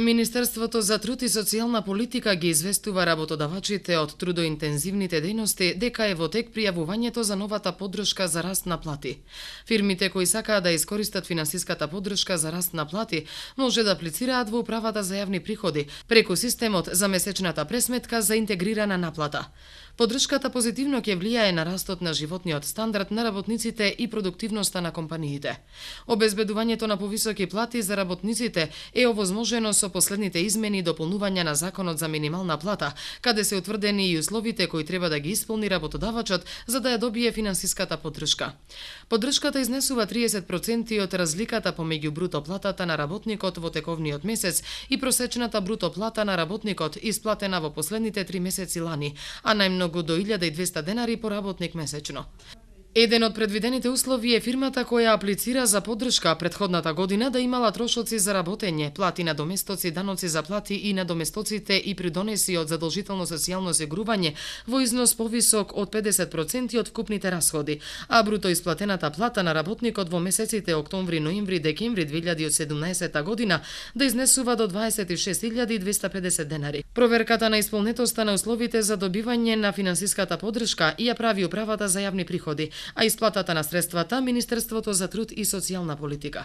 Министерството за труд и социјална политика ги известува работодавачите од трудоинтензивните дејности дека е во тек пријавувањето за новата поддршка за раст на плати. Фирмите кои сакаат да искористат финансиската поддршка за раст на плати може да аплицираат во управата за јавни приходи преку системот за месечната пресметка за интегрирана наплата. Поддршката позитивно ќе влијае на растот на животниот стандард на работниците и продуктивноста на компаниите. Обезбедувањето на повисоки плати за работниците е овозможено со последните измени и дополнувања на Законот за минимална плата, каде се утврдени и условите кои треба да ги исполни работодавачот за да ја добие финансиската поддршка. Поддршката изнесува 30% од разликата помеѓу бруто платата на работникот во тековниот месец и просечната бруто плата на работникот исплатена во последните 3 месеци лани, а најмногу до 1200 денари по работник месечно. Еден од предвидените услови е фирмата која аплицира за поддршка претходната година да имала трошоци за работење, плати на доместоци, даноци за плати и на доместоците и придонеси од задолжително социјално осигурување во износ повисок од 50% од вкупните расходи, а бруто исплатената плата на работникот во месеците октомври, ноември, декември 2017 година да изнесува до 26.250 денари. Проверката на исполнетоста на условите за добивање на финансиската поддршка ја прави управата за јавни приходи, а исплатата на средствата Министерството за труд и социјална политика.